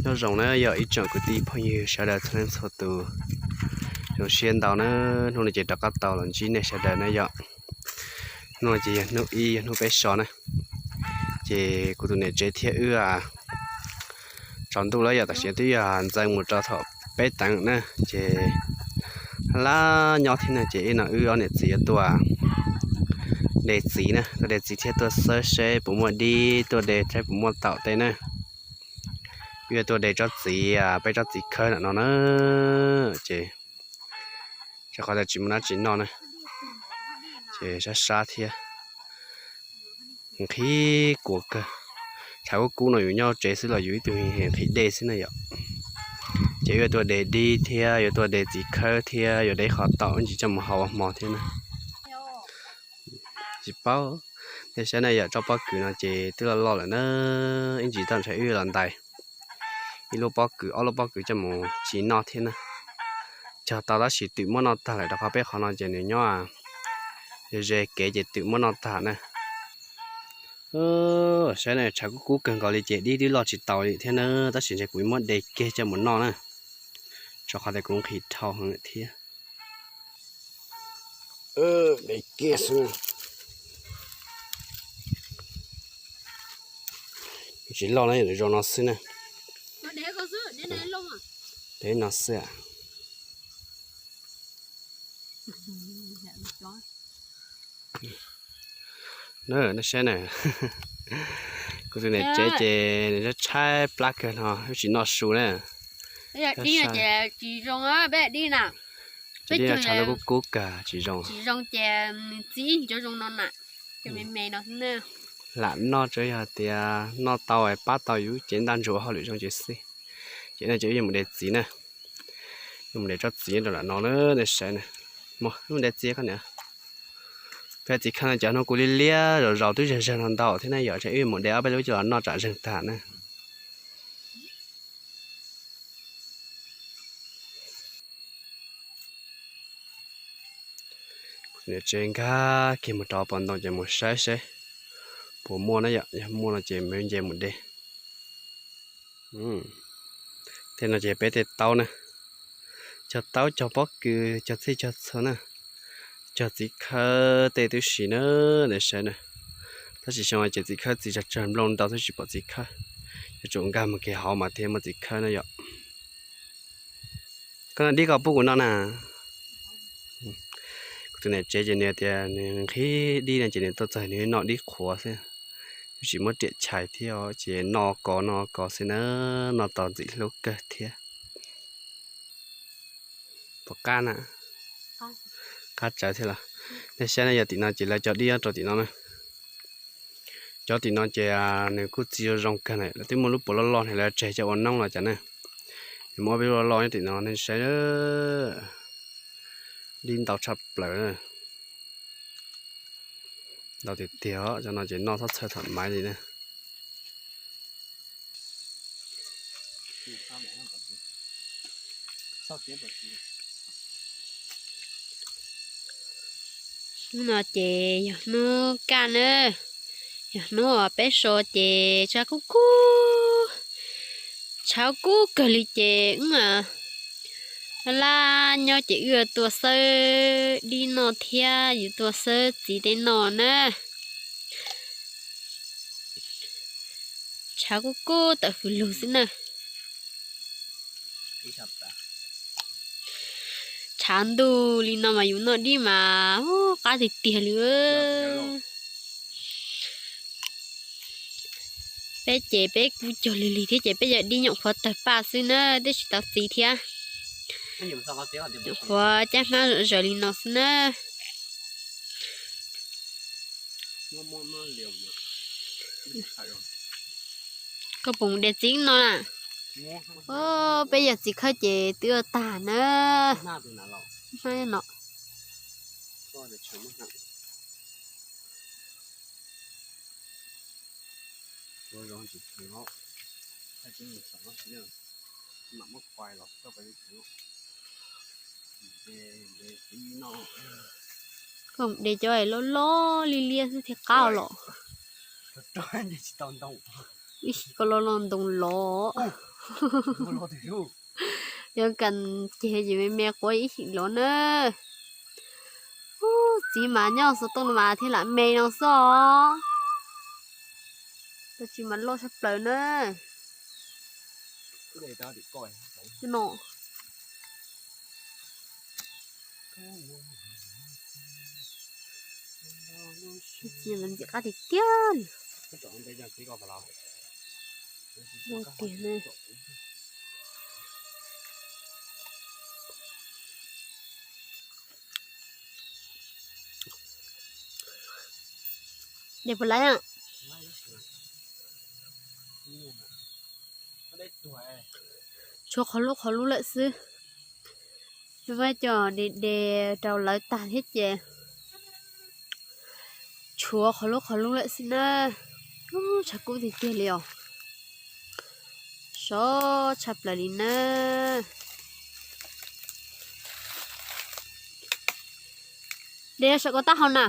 Nyob zoo na yog ib tsoom kwv tij phooj ywg sawv daws txhua leej txhua tus, zoo siab ntau na, hnub no ces rov qab tau los ntsib nej sawv daws na yom. Hnub no ces yog hnub ib, yog hnub peb so na, ces kuv tus niam tsev thiab wb tsaus ntuj lawm yom, tam sim twb yog ntxeev mus rau thaum peb teev na, ces lab nyob thiab na, ces ib no wb ob niam txiv yuav tuaj de txiv na, tuaj de txiv thiab tuaj xawb seb puas muaj dib, tuaj de seb puas muaj taum tej na. Wb yuav tuaj de tsob txiv, peb tsob txiv khawb ntawm no na, ces rau qhov tias tsis muaj dab tsi noj na, ces sab sab thiab, nqhis kua kawg. Tshav kub kub no yus nyob tsev xwb los yus ib tug nqhis dej xwb na yom. Ces wb yuav tuaj de dib thiab yuav tuaj de txiv khawb thiab yuav de qhov taum ib ntsis coj mus hau ua hmo thiab na. Tsis paub, nej saib na yom, tsob pob kws no ces twb loj loj lawm na, ib ntsis toj ntshe wb los ntais ib lub pob kws ob lub pob kws coj mus tsis noj thiab na. Cog tau tab sis twm muab noj tag lawm, rau qhov peb qhov no ces nws nyob ze kev ces twm muab noj tag na. Saib na, tshav kub kub kawg nkaus li ces dib twb loj tsis taus li thiab na, tab sis ntshe kuv muab de kiag coj mus noj na, rau qhov tias kuv nqhis dhau heev lawm thiab. De kiag xwb. Tsis loj na, zoo no xwb na. De no xwb. Na, nej saib na, kuv tus niam tsev ces nws tshaib plab kawg no, wb tsis noj su na. Tshav kub kub kawg tsis zoo. Lam noj tsuas yog tias noj tau es pab tau yus cev ntaj ntsug ua hauj lwm zoo ces xwb. Ces no ces wb yuav mus de txiv na, yuav mus de tsob txiv rau lam no na, nej saib na. Mus de txiv koj niam. Peb txiv khawb no cov hnub kuv liab liab zaus zaus twb zeeg zeeg no ntau thiab na yom, ces wb yuav mus de ob peb lub coj los noj tsam zeeg tag na. Niam tsev nkag kiag mus rau pom ntoo ces mus saib seb puas muaj na yom, yog muaj no ces me nce mus de. Tej no ces peb tej taub na, cog taub cog pob kws cog txhij cog txhua na, cog txiv khawb tej tib si na, nej saib na. Tab sis xyoo no ces txiv khawb txiv tsawg tsawg nplooj ntau xwb tsis pom txiv khawb, yuav tsum nkag mus kev hauv mas thiaj muaj txiv khawb na yom. Koj no dib koj pub kuv noj na. Kuv tus niam tsev ces nws tias nws nqhis dib no ces nws tuaj txog nws noj dib qhuav xwb, twb tsis muab riam chais thiab ces noj kov noj kov xwb na, noj tau ntxim hlub kawg thiab. Puas qab na? Qab tsawv thiab los? Nej saib na, yog tim no ces lawv cog dib nyob rau tim no na. Cov tim no ces nws kuj txi zoo zoo kawg na, lawv twb muaj lub puas loj loj ne, lawv tseg coj ua noob los cas na. Nws muaj ob peb lub loj loj nyob tim no nej saib. Dib ntau tshaj plaws. Ntau tiag tiag, cov no ces noj txhob txhawj tham maiv li na. Hnub no ces yog hnub kaj na, yog hnub uas peb so ces tshav kub kub, tshav kub kawg li ces wb laj nyob ces wb tuaj xawb dib noj thiab yus tuaj xawb txiv tej noj na. Tshav kub kub tawm hws lug xwb na. Tshav ntuj li no mas yus noj dib mas qab tiag tiag li. Peb ces peb kuj cog lig lig thiab ces peb yog dib nyuam qhuav tawg paj xwb na, twb tsis tau txiv thiab. Nyuam qhuav cab hmab zom zaws li no xwb na. Koj puas mus de txiv no na? Peb yog txiv khawb ces twb tag na. Hmab no. Koj mus de cov loj loj liab liab xwb thiaj qab los. Ib koj loj loj ntoo los. Yuav kam ceg ces me me quav ib sim los na. Ub, txiv mas nyob xov tooj no mas thiaj lam me no xwb. Tab sis mas loj tshaj plaws na. No. Ntxim qab tiag tiag li. Tiag na. Dej puas laiv? Tshuav qhov lub qhov lub lawm xwb. Nws muab cov de de rau lawv tag thiab ces tshuav qhov lub qhov lub lawm xwb na. Tshav kub tiag tiag li os. Sov tshaj plaws li na. De saum ko taub hau na.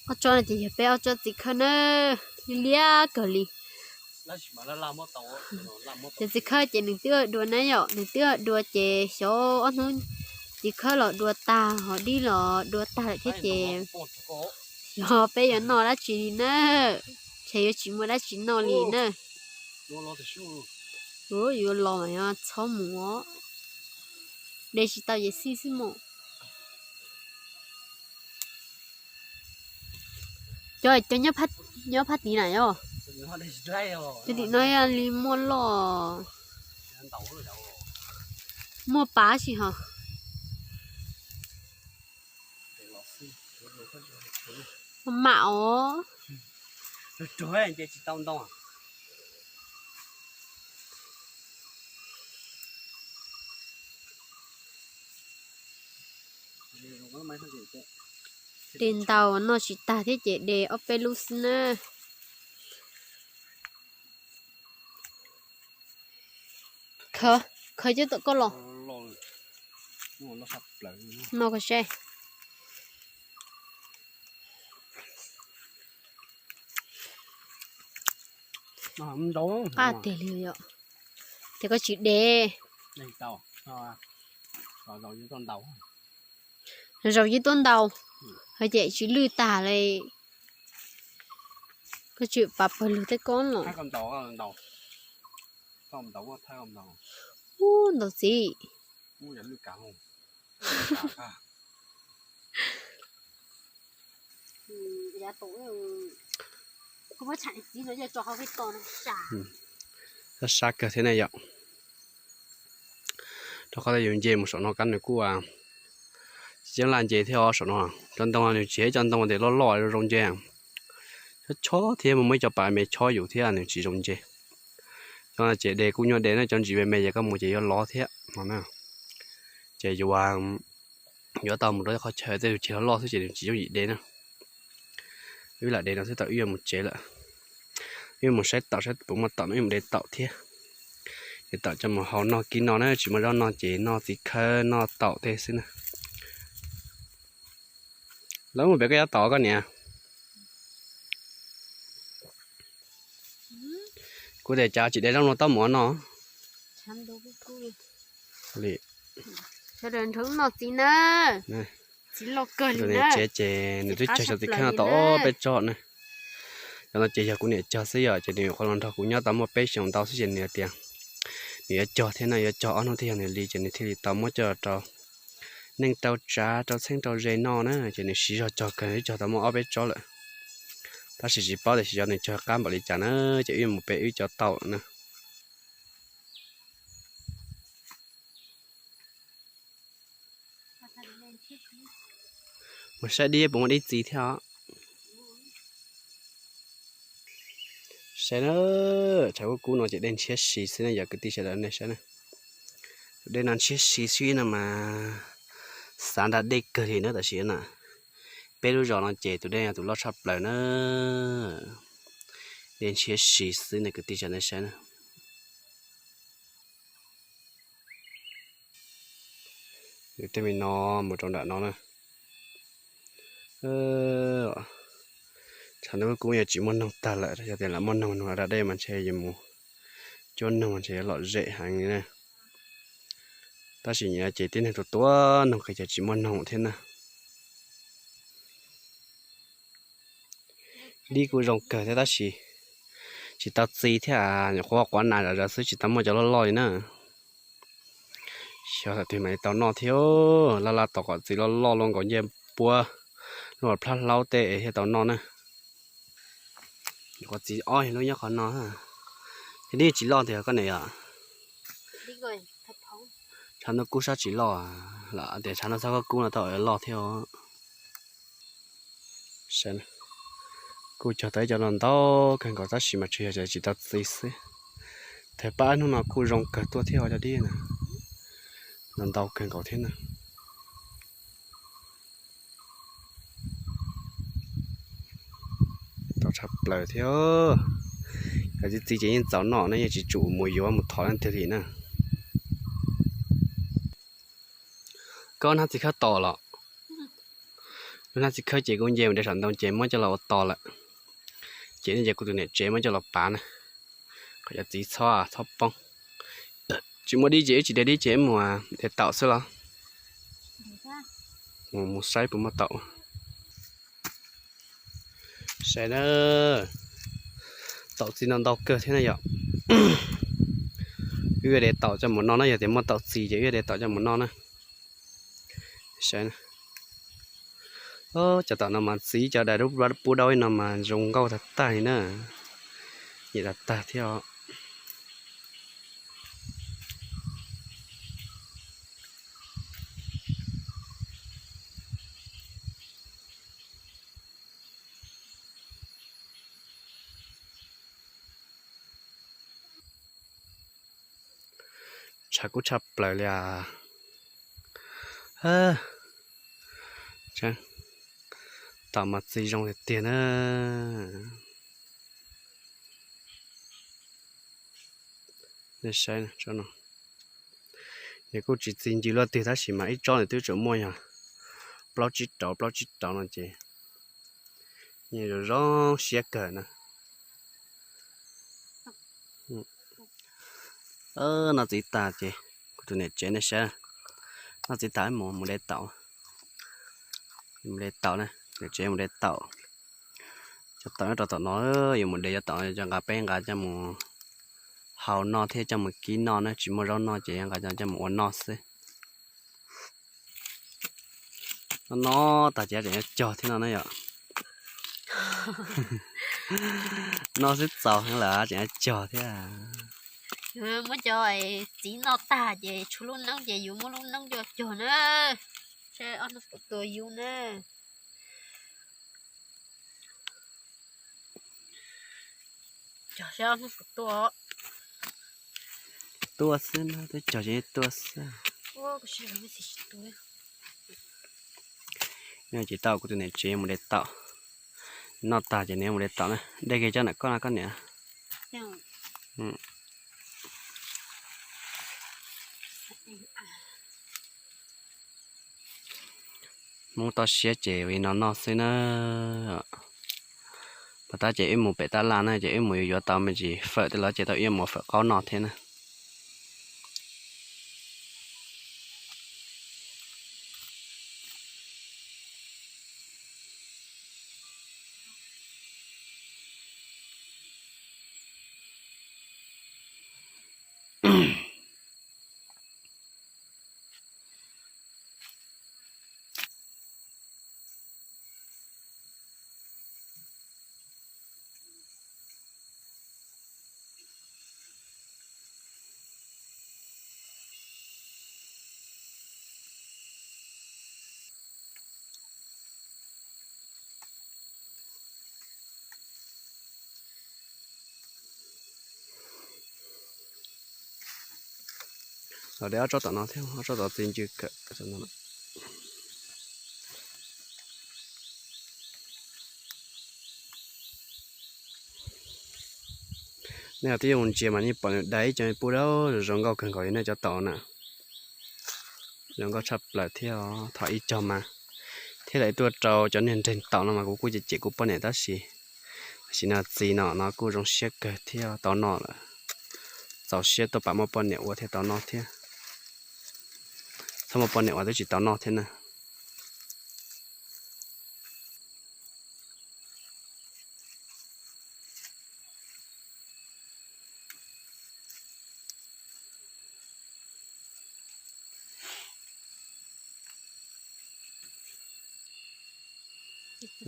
Ob tsob no ces yog peb ob tsob txiv khawb na, liab liab kawg li. Ces txiv khawb ces nws twb dua na yom, nws twb dua ces xyov ob hnub txiv khawb los dua tag, ho dib los dua tag lawm thiab ces xyov peb yuav noj dab tsi li na, ces yuav tsis muaj dab tsi noj li na. Yuav los mas yog txhob mus, de tsis tau ces xij xwb mus. Cov, cov nyob phab tid na yom. Cov tim no li muaj loj, muaj pab tsis ho. Mam os. De ntau noj tsis tag thiab ces de ob peb lub xwb na. Khaws, khaws coj tom koj los. Noj koj seb. Qab tiag li yom. Ces koj tsis de. Zaum yeej tuaj ntau, hos ces tsis lwj tag li. Koj tsis pab pawg lug tej koj los. Ub, ntau txiv. Sab sab kawg thiab ne yom. Rau qhov tias yus nce mus saum no kab nws kuj tsis yeej laj nce thiab os saum no. Cov ntoo nws tsis yog cov ntoo tias loj loj zoo nce. Chob chob thiab mas muaj ib co pas me chob yus thiab nws tsis zoo nce. Cov no ces de kuj nyuaj de na, cov ntsis me me ces koj mus ces yuav lov thiab no na. Ces yuav, yuav tau mus rau qhov chaw tej yus ceg loj loj xwb ces nws tsis yooj yim de na. Wb lam de no xwb tau wb yuav mus tsev lawm. Wb mus saib taum saib puas muaj taum no wb mus de taum thiab. De taum coj mus hau noj kib no na, tsis muaj zaub noj ces noj txiv khawb noj taum tej xwb na. Lawv mus pem koj yob taum koj niam. Kuv tias cas tsis de zaub noj taum mus no. Li. Tsev ces nws twb cog cov txiv khawb no tau ob peb tsob na. Cov no ces yog kuv niam cog xwb yom, ces nws nyuam qhuav los nrog kuv nyob tau muaj peb xyoos ntau xwb ces nws tias nws yuav cog thiab no, yuav cog ob hnub thiaj yog nws li, ces nws thiaj li tau muab coj rau neej rau tsav rau txheeb rau ze noj na, ces nws siv zog cog kawg, twb cog tau muaj ob peb tsob lawm. Tab sis tsis paub tias xyov nws cog qab npaum li cas na, ces wb mus pe wb cov taum na. Mus saib dib puas muaj dib txiv thiab os. Saib na, tshav kub kub no ces dej ntshiab si xwb na yom kwv tij sawv daws nej saib na. Dej no ntshiab si xwb no mas xav nra dej kawg li na tam sim no. Peb lub zos no ces tus dej yog tus loj tshaj plaws na. Dej ntshiab si xwb ne kwv tij sawv daws saib na. Tej me no mus rau nram no na. Tshav ntuj kub yog tsis muaj noog tag lawm, yog tias lam muaj noog nug da dej mas ntshe yuav mus cuab noog mas ntshe yuav lom zem heev li na. Tab sis nyiam ces tib neeg tua tua noog qis ces tsis muaj noog thiab na. Dib kuj zoo kawg thiab tab sis tsis tau txi thiab, nyuam qhuav quav nas zom zaws xwb tsis tau muaj cov loj loj li na. Xyov thaum twg mam li tau noj thiab, laj laj tos kom txiv loj loj luaj nkaus ncej puab, luaj plab hlaub tej thiaj tau noj na. Qhov txiv ob lub nyob qhov no, ces dib tsis loj tiag koj niam yom. Tshav ntuj kub sab tsis loj, lam tias tshav ntuj txhob kub no tau loj thiab. Kuj cog tau ib co no ntau kawg nkaus tab sis mas tsuas yog tsis tau txi xwb. Thaum pab hnub no kuj zoo kawg tuaj thiab os cov dib na, ntau ntau kawg nkaus thiab na. Tau tshaj plaws thiab. Yog txi txi ces yeej txaus noj na, yeej tsis tsum mus yuav mus thov leej twg li na. Koj hnab txiv khawb tos los? Lub hnab txiv khawb ces kuv nce mus de saum ntoo ces muab coj los ua tos lawm. Ces nej ces kuv tus niam tsev muab coj los pav na. Qhov cov txiv txhob txhob poob. Tsis muaj dib ces wb tsis de dib ces wb mus de taum xwb los? Mus saib puas muaj taum. Saib na, taum txi no ntau kawg thiab na yom. Wb yuav de taum coj mus noj na, yog tias muaj taum txi ces wb yuav de taum coj mus noj na. Saib, cov taum no mas txi cov dais pub daub no mas zoo nkauj tag tag li na. Nyiam tag tag thiab os. Tshav kub tshaj plaws li as. Taum mas txi zoo tiag tiag na. Nej saib, nws kuj tsis txi ncw luaj twg tab sis mas ib tsob nws twb tseem muaj yog plaub tsib rauv plaub tsib rauv no ces zoo zoo siab kawg na. Noj txiv tag ces kuv tus niam tsev nej saib, noj txiv tag mus mus de taum, mus de taum na, niam tsev mus de taum. Cov taum nyob rau tom no, yuav mus de cov taum coj nqa peb nqa coj mus hau noj thiab coj mus kib noj na, tsis muaj zaub noj ces nqa coj mus ua noj xwb. Noj noj tag ces tseem yuav cog thiab no na yom. Noj xwb txaus heev lawm tseem yuav cog thiab. Muab cov txiv noj tag ces tshuav lub noob ces yus muab lub noob coj cog na. Saib ob hnub puas tua yus na. Cog saib ob hnub puas tua. Tua xwb na, twb cog ces tuaj xwb. Ces tau kuv tus niam tsev mus de taum, noj tag ces nws mus de taum na. De kiag cov ntawm koj no koj niam. Hmoob toj siab ces ua li no noj xwb na. Puas tab ces wb mus pem tab laj na ces wb mus yuav yuav tau me ntsis fawm tej los ces tau wb mus fawm qaub noj thiab na. Los de ob tsob tom no thiab, ob tsob tom txi ncw kawm. Nej twb yuav mus ntsia mas yeej pom nws dai ib co pub dawb zoo nkauj kawg nkaus li nej cov taum na. Zoo nkauj tshaj plaws thiab os, thaum ib cog mas thiab lawv tuaj rau cov niag nreeg taum no mas kuv kuj cem cem kuv poj niam tab sis, tam sim no txiv no no kuj zoo siab kawg thiab tau noj lawm. Txaus siab tuaj pam muaj poj niam ua thiaj tau noj thiab. Txhob muaj poj niam ua twb tsis tau noj thiab na.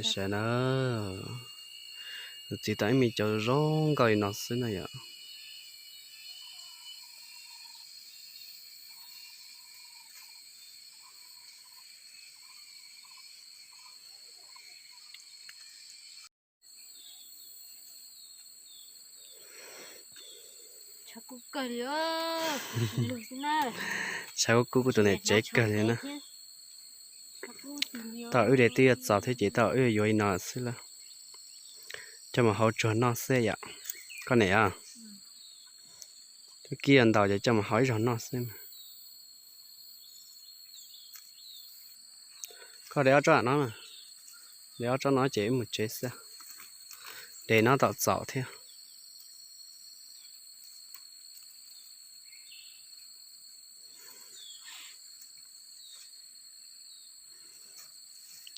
Saib na, txiv tau ib me cov zoo nkauj li no xwb na yom. Tshav kub kub kuv tus niam tsev kawg li na. Tau wb de twb yuav txaus thiab ces tau wb yuav li no xwb lawm. Coj mus hau tsuag noj xwb yom. Koj niam os, twb kib yuav ntau ces coj mus hau ib zaug noj xwb mas. Koj de ob tsob no, de ob tsob no ces wb mus tsev xwb. De no tau txaus thiab.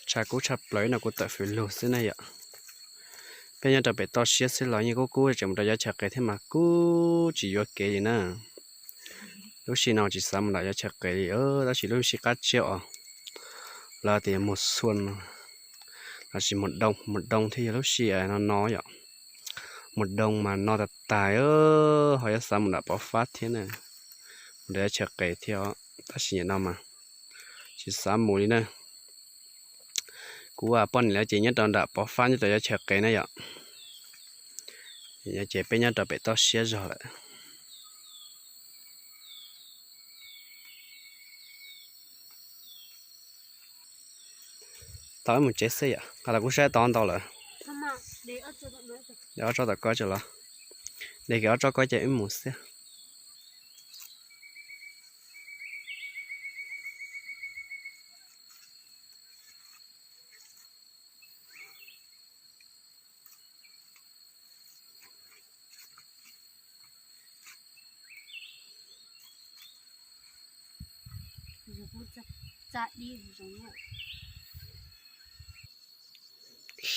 Tshav kub tshaj plaws no kuv tawm fws lug xwb na yom. Peb nyob rau pem toj siab xwb los yeej kub kub tseem mus rau yav chaw qes thiab mas kub tsis yuav kev li na. Lub sij no tsis xav mus nram yav chaw qes li, tab sis lub sij qab tsiab os, lawv tias mus xuaj no, lossis mus doo, mus doo thiaj yog lub sij no no yom. Mus doo mas no tas tas, ho yuav xav mus nram Pov Fab thiab na, mus nram yav chaw qes thiab, tab sis nim no mas tsis xav mus li na. Kuv poj niam lawv ces nyob rau nram Pov Fab nyob rau yav chaw qes na yom. Ces peb nyob rau pem toj siab zog lawm. Tau wb mus tsev xwb yom, qhov los kuv saib tau ntau lawm. De ob tsob tom koj tso los, de kiag ob tsob koj ces wb mus xwb.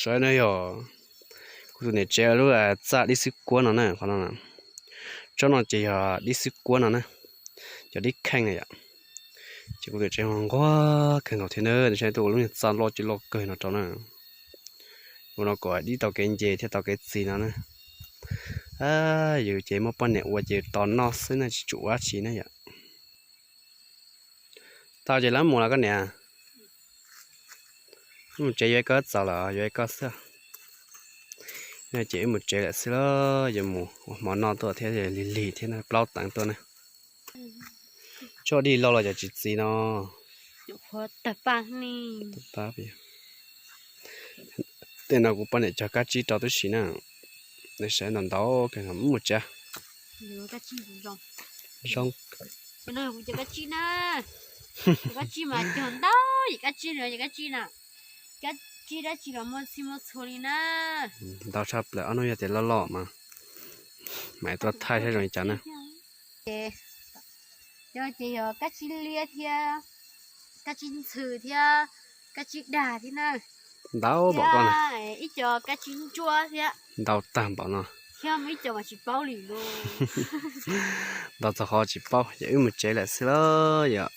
Saib no yog kuv tus niam tsev lub txaj dib xwb kuab no na, qhov no. Tsob no ces yog dib xwb kuab no na, cov dib kheej na yom. Ces kuv tus niam tsev nquag kawg nkaus thiab na, saib tuaj ua lub niag txaj loj ces loj kawg no rau na. Ua no kom dib tau kev nce thiab tau kev txi no na. Yus ces muaj poj niam ua ces tos noj xwb na, tsis tsum ua dab tsi na yom. Tau ces lawv mus los koj niam. Wb mus tsev, yuav ib koj txaus lawm, yuav ib koj xwb. Ces wb mus tsev lawm xwb los yuav mus ua hmo noj tuaj thiab, lig lig thiab na, plaub teev tuaj na. Tsuag dib loj los cov tsis txi no. Tej no kuv poj niam cog kab tsib rau tib si na. Saib ntau ntau, wb mus tsev. Zoo. Kab tsib mas cog ntau, kab tsib, kab tsib na. Kab tsib dab tsi los muaj txhij muaj txhua li na. Ntau tshaj plaws, ob hnub yog tias loj loj mas mam tuaj thaij saib zoo li cas na. Ces yog kab tsib liab thiab, kab tsib ntxhw thiab, kab tsib dag thiab na. Ntau npaum koj na. Ib co kab tsib ntsuab thiab. Ntau tag npaum no. Thiab muaj ib co mas tsis paub li lauj. Ntau txog qhov tsis paub, ces wb mus tsev lawm xwb lauj yom.